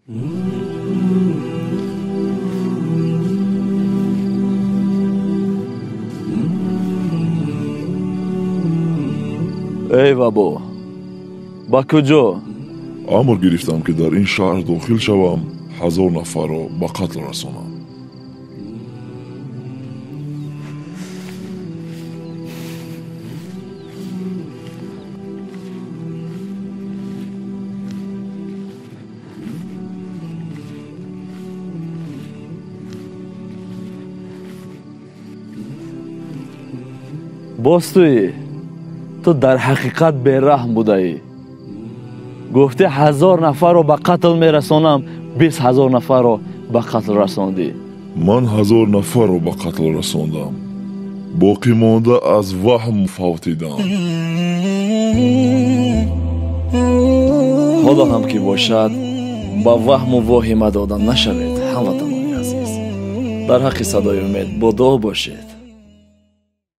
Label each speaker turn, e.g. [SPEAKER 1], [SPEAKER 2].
[SPEAKER 1] Эй вабо, ба куҷо?
[SPEAKER 2] Амр гирифтам, ки дар ин шаҳр дохил шавам, 1000 нафарро ба қатл расонам.
[SPEAKER 1] Боз туӣ? Ту дар ҳақиқат бераҳм будаӣ. Гуфтӣ 1000 нафарро ба қатл мерасонам, 20 000 нафарро ба қатл расондӣ.
[SPEAKER 2] Ман 1000 нафарро ба қатл расондам, боқӣ монда аз ваҳм фавтидам.
[SPEAKER 1] Ҳоло ҳам ки бошад, ба ваҳму воҳима дода нашавед, ҳамватанони азиз. Дар ҳаққи садои умед бо дуо бошед.